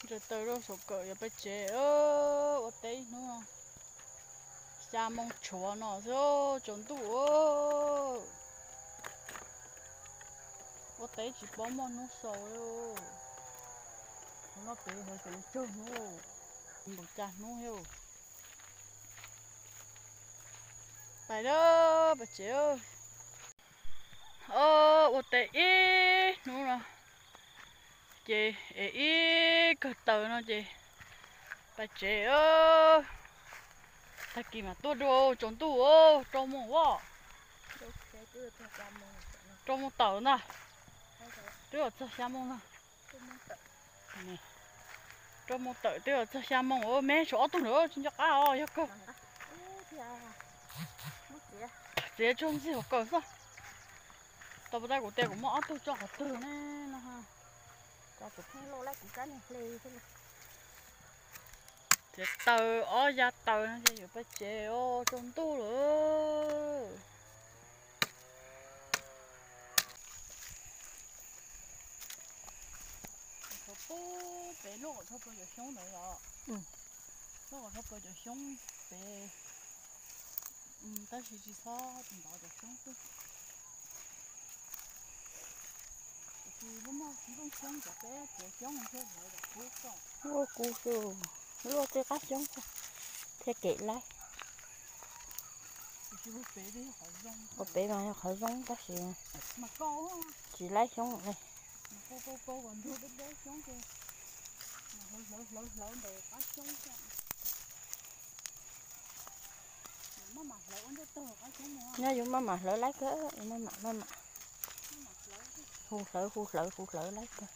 Tsaws taws rau saum kawm yuav pais tsev, ua teb ib hnub no. Xya moo tshuav no xwb, tsaus ntuj. Ua teb tsis paub muaj hnub xaus li. Hnub no pem hauv tseem tsawg hnub, nkaum cas hnub thiab. Pais lawm, pais tsev. Ua teb ib hnub no ces es ib kawg taws no ces pais tsev. Tag kis mam tuaj dua, tsaus ntuj, rau moos as. Rau moos tawm ntag. Twb yuav txog xya moos ntag. Rau moos tawm twb yuav txog xya moos, me tshuav ob tug lawm, tsis nco qab os, yog kawg. Txiav tsuag ntxig hauv kawm xwb. Tau puas tas kuv tias kuv muaj ob tug tso qhov twg ne no. Txiav taws ob ya taws no ces yuav pais tsev os, tsaus ntuj lawm. Peb luaj kom dhau plaws cov xyoob ntawd los. Luaj kom dhau plaws cov xyoob pem, tab sis tsis txhob ntov cov xyoob xwb. Tsis muaj xyoob cov peb txiav xyoob thiab lawv cov kub tso. Luaj kub xwb, luaj tej qab xyoob thiaj kev laib. Ua pem mas yog qhov zoo tab sis tsis laib xyoob li. Nyob yus maj mam hlawv laib kawg, maj mam maj mam hu hlawv hu hlawv hu hlawv laib kawg.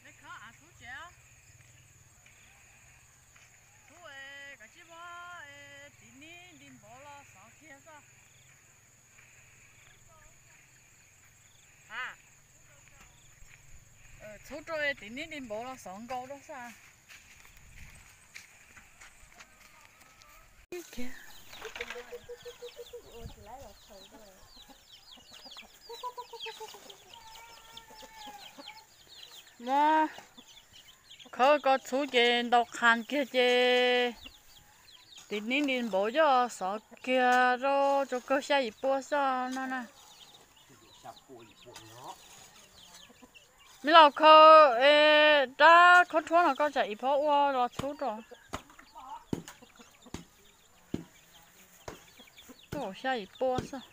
Neb khob av txhub tsev, txhub es kav tsij muab tiv nib nti npav los xov kiag xwb. Txhub rau tiv nib nti npav los xov nkaus rau xwb. Muab khawb ko txhub ces ntaus qhas kiag ces tiv nib nti npav coj xov kiag rau tsaus kawg xya yim pua xwb no na. Me laus khaws rab khaub rhuab no koj tsam ib phob ua los txhub rau. Tuaj xya yim pua xwb.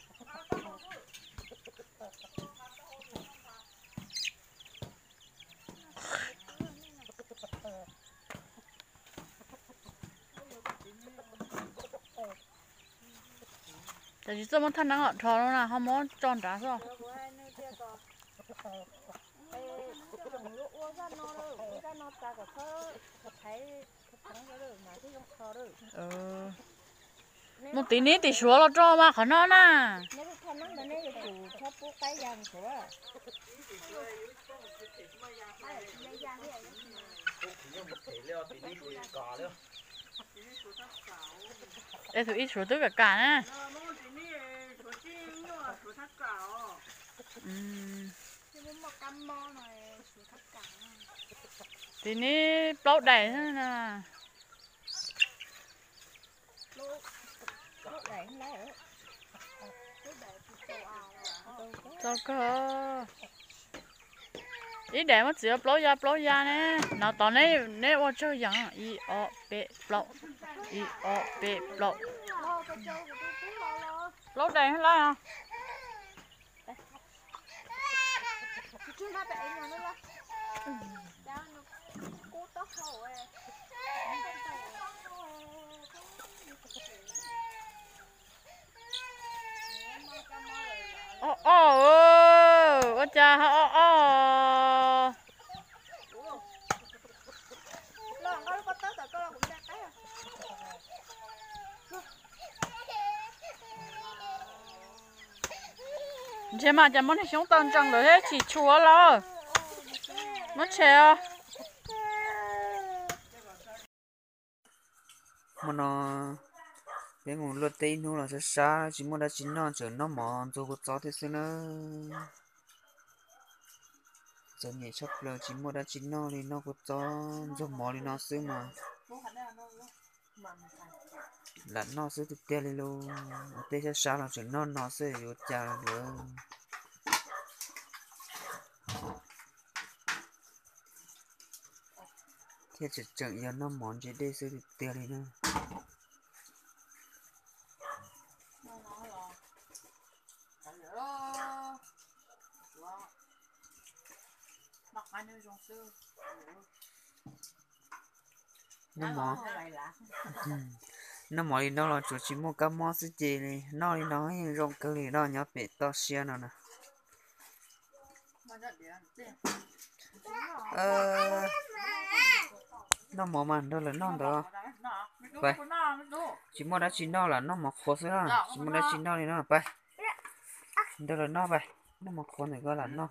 Tam sim txawj muab thaj neeb dhos no na ho muab tso nrad xwb. Mus tiv nib tiv suav los rau mas qhov no na. Es tus ib suav twb kam kam na. Tiv nib plaub daim na. Txaus kawg. Ib daim muab txiav plaub ya plaub ya ne. No tod neb ua tsawg yeem, ib ob peb plaub, ib ob peb plaub. Plaub daim lawm. Ob ob, ua cas ho ob ob. Ntshe mas cas muab niag xyoob tau ntsees lawm thiab tsis tshua los. Muab tshem os. Hmo no peb mus luaj teb ib hnub los sab sab tsis muaj dab tsi noj, tseem noj mov ntxuag kua txob thiab xwb na. Txom nyem tshaj plaws tsis muaj dab tsi noj li, noj kua txob ntxuag mov li no xwb mas lam noj xwb tiag tiag li lauj. Ua teb sab sab los tseem noj no xwb yuav cas lawm. Thiaj tseem tseem yog noj mov ntse dej xwb tiag tiag li na. Noj mov, noj mov li no los tsuas tsis muaj kab mob xwb ces noj li no yeej zoo kawg li no nyob pem toj siab no na. Noj mov mas nrog lawv noj ntawd. Tsis muaj dab tsi noj lam noj mov qhuav xwb, tsis muaj dab tsi noj li no pab. Nrog lawv noj pab, noj mov qhuav ntawm ko lam noj.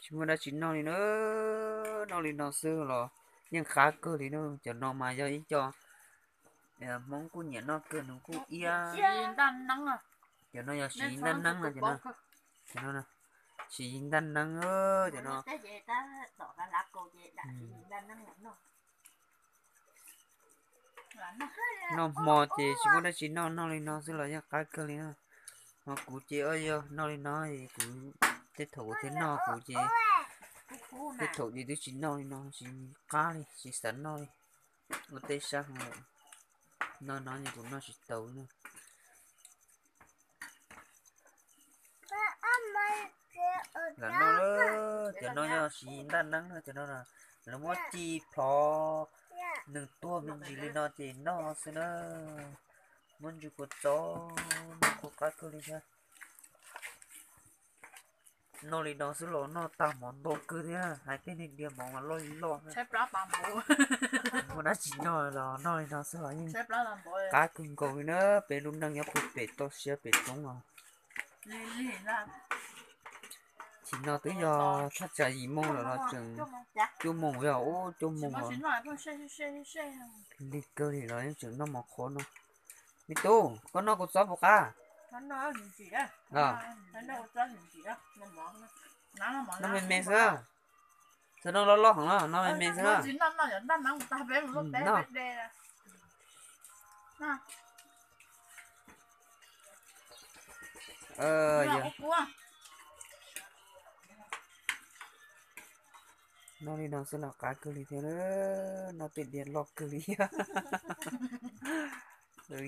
Tsis muaj dab tsi noj li na, noj li no xwb los yeej qab kawg li na. Cov no mas yog ib co Hmoob kuj nyiam noj kawg, nws kuj iab. Cov no yog siv ntaj neeb no, cov no siv ntaj neeb cov no. Noj hmo ces tsis muaj dab tsi noj, noj li no xwb los yeej qab kawg li na. Ho kuv ces o yog noj li no, kuv tej thaum kuv thiaj noj, kuv ces tej thaum ces twb tsis noj li no, tsis qab li, tsis xav noj li. Ua teb sab heev lawm, noj no ces kuv noj tsis tau li na. Lam noj, cov no yog siv ntaj neeb na, cov no lawv muab ci plhov nws tuag me ntsis li no ces noj xwb na. Muab ntsis kua txob, noj qab kawg li thiab. Noj li no xwb los noj tag mov ntau kawg thiab, hais tej niag diav mov mas loj li loj. Muaj dab tsi noj los noj li no xwb los yeej qab kawg nkaus li na. Peb lub neej nyob puag pem toj siab pem roob os. Tsim no twb yog thaj tsam yim moo lawm los tseem cuaj moos, yog ub cuaj moos los lig kawg li los yeej tseem noj mov qhuav no. Me tub, koj noj kua txob puas qab? Noj me me xwb. Txhob noj loj loj heev, noj me me xwb. Noj li no xwb los qab kawg li thiab, noj tej diav loj kawg li. Koj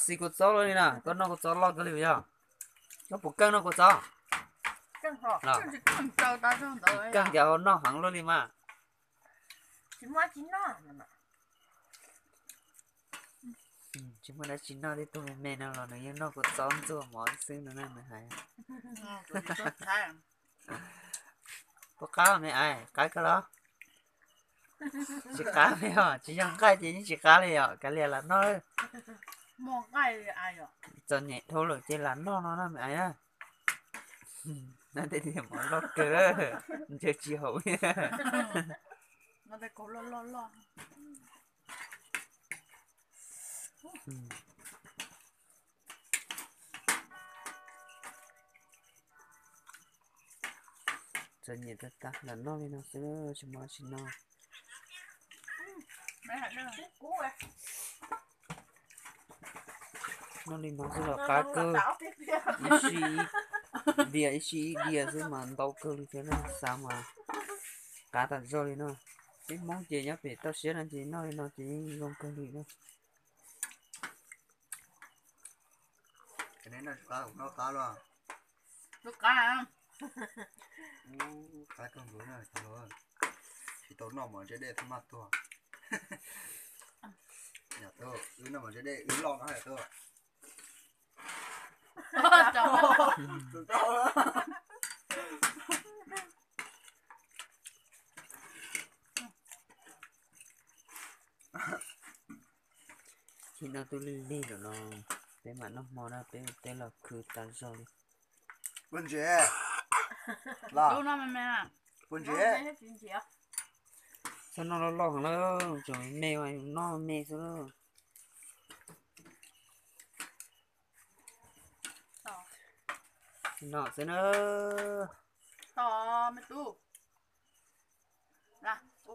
siv kua txob luaj li na, koj noj kua txob loj kawg li yog? Koj puas keej noj kua txob? Keej, cov noj heev luaj li mas. Tsis muaj dab tsi noj, tej tug me me no los nws yeej noj kua txob ntxuag mov xwb no na nws hais. Puas qab me ais, qab kawg los? Tsis qab li os, tsis yog nqaij ces yeej tsis qab li os, kav liam lam noj. Txom nyem dhau lawm ces lam noj no na me ais na. Noj tej diav mov loj kawg, ntshaw tsis haum. Txom nyem tag tag, lam noj li no xwb tsis muaj dab tsi noj. Noj li no xwb los qab kawg. Ib sij ib diav, ib sij ib diav xwb mas ntau kawg li thiab na, xav mas qab tas zog li no. Peb Hmoob ces nyob pem toj siab no ces noj li no ces yeej zoo kawg li na. Tsis tau noj mov ntse dej thiaj maj tuag. Yog tub, wb noj mov tsaus dej wb loj no yog tub. Tsis noj tub lig lig lawm no, peb mam noj hmo na, peb ua teb los khwv tas zog li. Puas ntses? Los. Puas ntses? Txhob noj loj loj heev lawm, tseem me, noj me xwb. Noj xwb na. Tos me tub. Ua